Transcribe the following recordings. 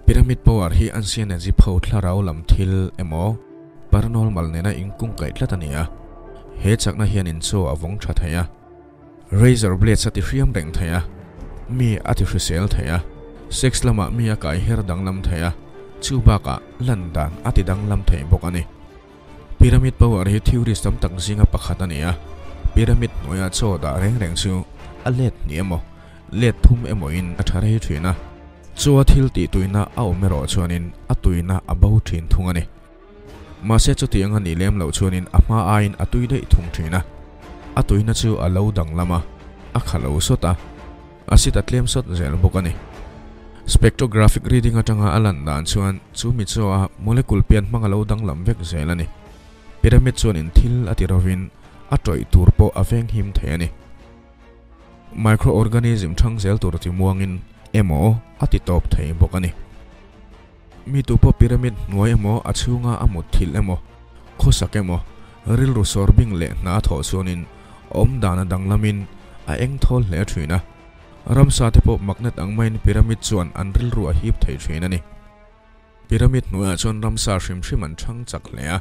Pyramid power hi ancient Egypt ho thlarau lam thil emaw paranormal nena inkungkaih tlat a ni a, he chakna hianin chaw a vawng tha thei a, razor blades a ti hriam reng thei a, mi a ti hrisel thei a, sex lamah mi a kai her danglam thei a, chu bakah lan dan a ti danglam thei bawk a ni. Pyramid power hi theories tam tak zinga pakhat a ni a, pyramid hnuaia chaw dah reng reng chu a let hnih emaw, let thum emawin a tha rei thin a, chaw a thil tih tuina a awm erawh chuanin a tuina a bo thin thung a ni. Mahse chutiang a nih lem loh chuanin a hma aiin a tui daih thung thin a, a tuina chu a lo danglam a, a kha lo sawt a, a sit a tlem sawt zel bawk a ni. Spectrographic reading atanga a lan dan chuan chu mi chaw a molecule pian hmang a lo danglam vek zel a ni. Pyramid chuanin thil a ti rovin a tawih tur pawh a veng him thei a ni. Microorganism thang zel tur ti muangin emaw a ti tawp thei bawk a ni. Mi tu pawh pyramid hnuai emaw a chhunga a mut thilh emaw, khawsak emaw, rilru sawr bing leh hna a thawh chuanin awm dan a danglamin a eng thawl hle thin a. Ramsa te pawh magnet ang maiin pyramid chuan an rilru a hip thei thin a ni. Pyramid hnuaiah chuan ramsa hrim hrim an chhang chak hle a.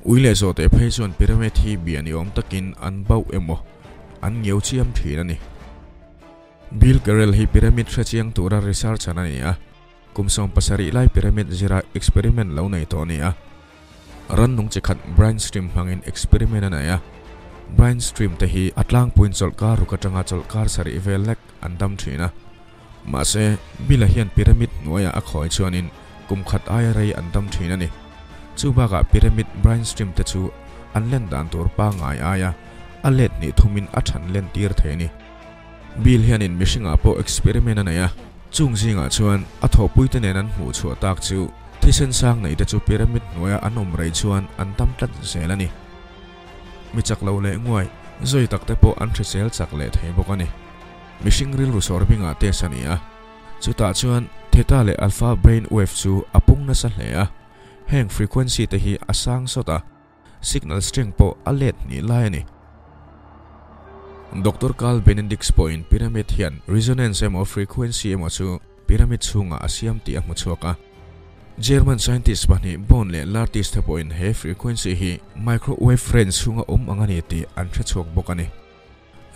Ui leh zawhte phei chuan pyramid hi bia ni awm takin an bauh emaw an ngeu chiam thin a ni. Bill Carrel hi pyramid hrechiang tura researcher a ni a. Kum 70 lai pyramid zira experiment lo nei tawh a ni a. Rannung chi khat brainstorm hmangin experiment a nei a. Brainstorm te hi a tlangpuiin chawlhkar ruk atanga chawlhkar sarih vel lek an dam thin a. Mahse, Bill-a hian pyramid hnuaiah a khawi chuanin kum khat aia rei an dam thin a ni. Chu bakah pyramid brainstorm te chu an len dan tur pangngai aia a let hnih thumin a than len tir thei a ni. Bill hianin mihringah pawh experiment a nei a, chung zingah chuan a thawhpuite nen an hmuh chhuah tak chu thisen sang neite chu pyramid hnuaia an awm rei chuan an tam tlat zel a ni. Mi chak lo leh nguai zawi takte pawh an hrisel chak leh thei bawk a ni. Mihring rilru sawr hmingah test a ni a, chutah chuan theta leh alpha brain wave chu a pung nasa hle a, heng frequency te hi a sang sawt a, Signal strength pawh a let hnih lai a ni. Doctor Carl Benedicts pawhin pyramid hian resonance emaw frequency emaw chu pyramid chhungah a siam tih a hmu chhuak a. German scientist pahnih Born leh Lartis te pawhin he frequency hi microwave range chhunga awm ang a ni tih an hre chhuak bawk a ni.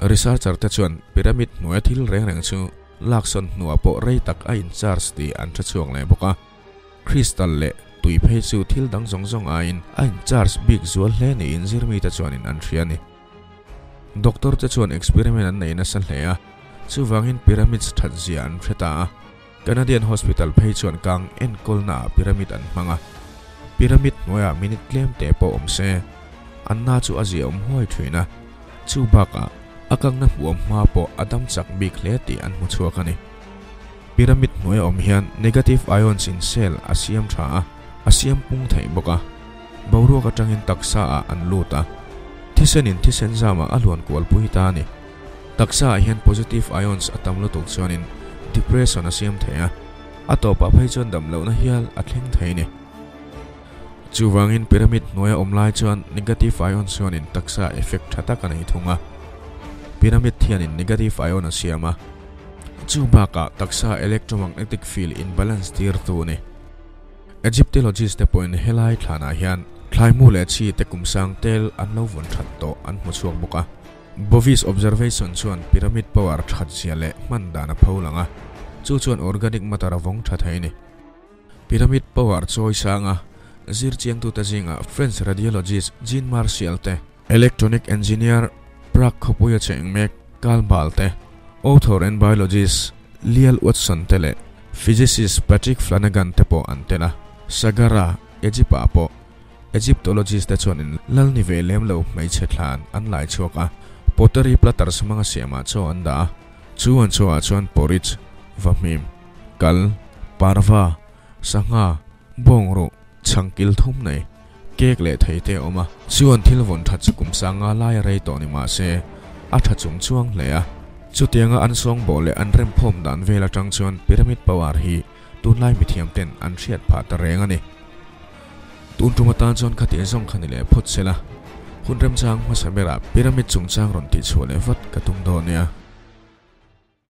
Researcher te chuan pyramid hnuaia thil reng reng chu laksawn hnuah pawh rei tak a in charge tih an hre chhuak leh bawk a. Crystal leh tui phei chu thil dang zawng zawng aiin a in charge bik zual hle niin zirmite chuanin an hria a ni. Doctor te chuan experiment an nei nasa hle a, chuvangin pyramids that zia an hre ta a. Canadian hospital phei chuan kang enkawlna ah pyramid an hmang a. Pyramid hnuaiah minute tlem te pawh awm se, an na chu a zia awm huai thin a. Chu bakah a kangna hmuam hma pawh a dam chak bik hle tih an hmu chhuak a ni. Pyramid hnuaia awm hian negative ions in cell a siam tha a, a siam pung theih bawk a. Boruak atangin taksa ah an lut a, thisen in thisen zamah a hluan kual pui ta a ni. Taksa ah hian positive ions a tam lutuk chuanin depression a siam thei a, a tawpah phei chuan dam lohna hial a thleng thei a ni. Chuvangin pyramid hnuaia awm lai chuan negative ions chuanin taksa effect tha tak a nei thung a. Pyramid hianin negative ion a siam a. Chu bakah taksa electromagnetic field in balance tir tu a ni. Egyptologist te pawhin helai thlanah hian thlaimu leh chi te kum sang tel an lo vawn that tawh an hmu chhuak bawk a. Bovis observation chuan pyramid power that zia leh hman dan a pho lang a, chu chuan organic matter a vawng tha thei a ni. Pyramid power chawi sanga zirchiangtute zingah French radiologist Jean Martial te, electronic engineer Prague khawpuia cheng mek Karl Bahl te, author and biologist Lyall Watson te leh physicist Patrick Flanagan te pawh an tel a. Saqqara, Egypt-ah pawh Egyptologist te chuanin lal ni ve lem lo hmeichhe thlan an lai chhuak a, pottery platters hmanga siamah chaw an dah a, chu an chawah chuan porridge, vahmim, Kal, parva, sangha, bawngruh, chhangkil thum nei, cake leh thei te a awm a. Chuan thil vawn that chu kum sanga laia rei tawh ni mah se, a tha chung chuang hle a. Chutianga an sawngbawl leh an remkhawm dan vel atang chuan pyramid power hi tunlai mithiam ten an hriat phah ta reng a ni. Tun tum atan chuan khati zawng kha ni leh phawt se la, hun remchang hmasa berah pyramid chungchang rawn tihchhuah leh vat ka tum dawn nia.